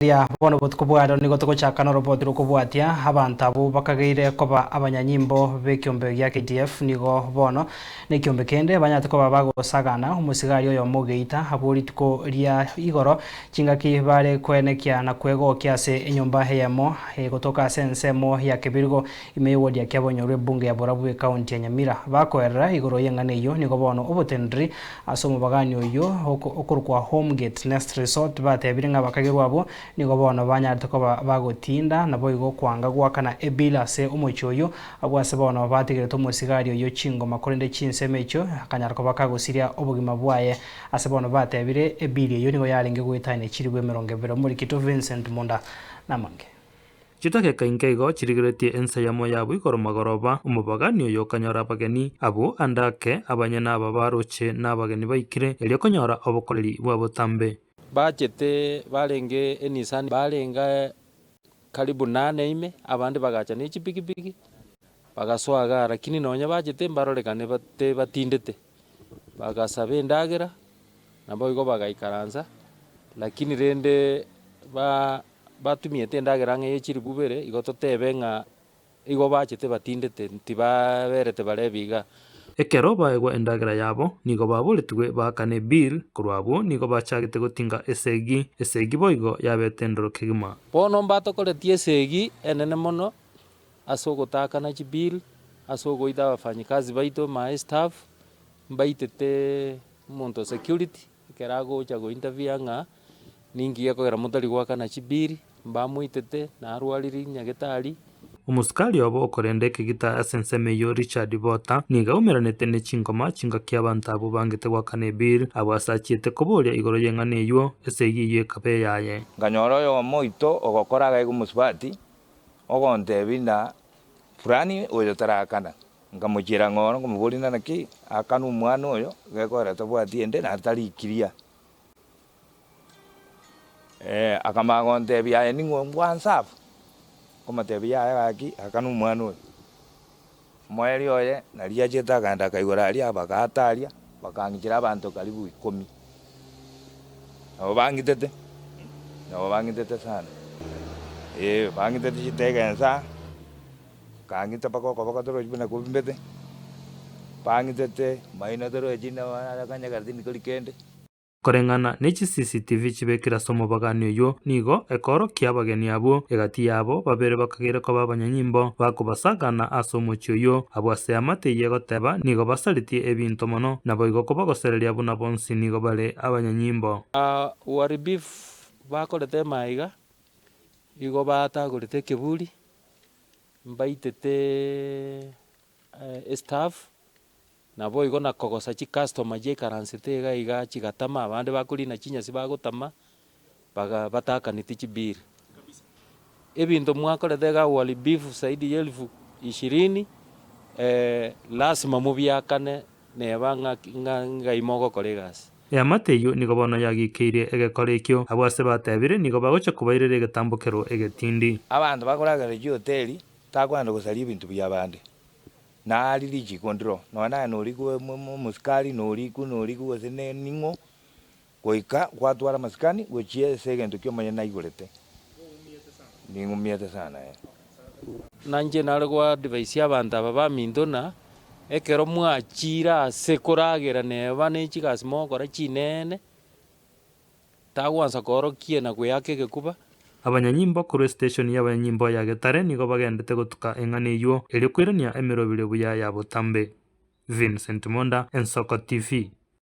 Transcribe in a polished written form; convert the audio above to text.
Rigereria, bono obotuko bwa rero nigo togochaka noroboti rw'okobwatia abanto abwo bakageire koba abanyanyimbo b'ekiombe gia KDF nigo bono nekiombe kende banyarete koba bagosagana omosigari oyomo ogeita abwo rituko ria igoro chingaki bare koenekia na kwegokia ase enyomba eyemo egotoka ase ensemo ya Kebirigo ime y'ewodi ya Kiabonyoru ebunge ya Borabu ekaunti ya Nyamira. Bakoerera igoro y'eng'ana eyio nigo bono oboteneneri Ase omobagani oyio okorokwa Homegate Nest Resort batebire ng'a abakagerwa abwo nigo bono banyarete koba bagotinda naboigo kwanga goakana ebill ase omochie oyio, abwo ase bono batigerete omosigari oyio chingoma korende chinsemo echio akanyara koba kagosiria obogima bwaye. Ase bono batebire ebill eyio nigo yarenge goetania chilifu 20. Omorikito Vincent Munda namange. Chidakeka inke igo chirigeretie ense yamo yabo igoro magoroba, omobagani oyo okanyora abageni, abwo ande ake, abanyene aba baroche nabageni baikire, erio konyora obokoreri bwa botambe. Bachete barenge Enisani, barenge karibu nane ime, abande bagacha ne chipikipiki, bagasoa igaa, lakini nonye bachete mbarorekane bate batindete, bagasaba endagera, naboigo bagaikaransa, lakini rende ba. Batumiete endagera ang'e ye chilifu ibere, igo totebe ng'a igo bachete batindete, tibaberete barebi iga. Ekero baegwa endagera yabo, nigo baboretigwe baakane ebill, korwa abwo nigo bachagete gotinga esegi, esegi boigo yabete endoro kegima. Bono mbatokoretie esegi enene mono ase ogotaakana chibill, ase ogoita abafanyikazi baito, my staff, mbaitete omonto o security, Ekero agocha gointerviewa ng'a ninki gekogera motari goakana chibiri, mbamoitete, narwarire nyagetari. Omosikari obo okorenda ekegita ase ensemo eyio Richard Botha nigo aumeranete ne chingoma chingaki abanto abwo bangete goakana ebill abwo ase achiete koboria igoro y'eng'ana eyio, esegi eyio ekaba eyaye. Nkanyora oyomo oito ogokora agaiga omosubati, ogontebia ng'a fulani oyo tarakana. Nkamochiera ng'oro, nkamoboria ng'a naki akanwe omwana oyo, gekogera tabwati ende naende tarikiria. Akamanya gontebia aye ning'o ngwansafu? Nkomotebia yaya gaki akanwe omwana oyo. Omoerio oye naria achete akaenda akaigora aria bagaata aria, bakang'ichera abanto karibu ikomi. Nabo bang'itete, nabo bang'itete sana, eh bang'itete chitege insa. Kang'ita mpaka okoboko torochi buna kobimbete, bang'itete maino torochi nakanyagera tindikori kende. Koreng'ana ne chi-CCTV chibekire ase omobagani oyio, nigo ekoorokia abageni abwo egati yabo babere bakageire koba abanyanyimbo bakobasagana ase omochie oyio. Abwo ase eamate eyio egoteba nigo basaretie ebinto mono, naboigo kobagosereria buna bonsi nigo bare abanyanyimbo. Uharibifu bakorete emaiga, igo batagorete ekeburi, Mbaitete estaff, naboigo na kogosa chicustomer chiaikaransete iga iga chigatama, abande bakorina chinyasi bagotama, baga batakaneti chibill. Ebinto mwakorete iga uharibifu zaidi ya elfu ishirini, lazima mobiakane neba ng'aki ng'a ng'ai mogokora egasi. Eamate eyio nigo bono yagikeirie egekora ekio. Abwo ase batebire nigo bagocha kobairera egetambokero egetindi. Abanto bakoragera chihoteli takwenda gosaria ebinto biabande, nari richiko ndiro, nonya naye norikwe omosikari, norikwe norikwe gose ning'o, goika gwatwara amasikani gochia ase egento kia omonyene naigorete. Ning'umiete sana eh. Nainche nare goadvise abanto aba baminto na ekero mwachire ase koragera neba ne chigasi mogokora chinene, tagwansa koorokia na goeaka egekuba. Abanyanyimbo korwa esiteshoni y'abanyanyimbo ya Getare nigo bagendete gotuka eng'ana eyio, erio koirania emeroberio buya ya botambe. Vincent Monda, Ensoko TV.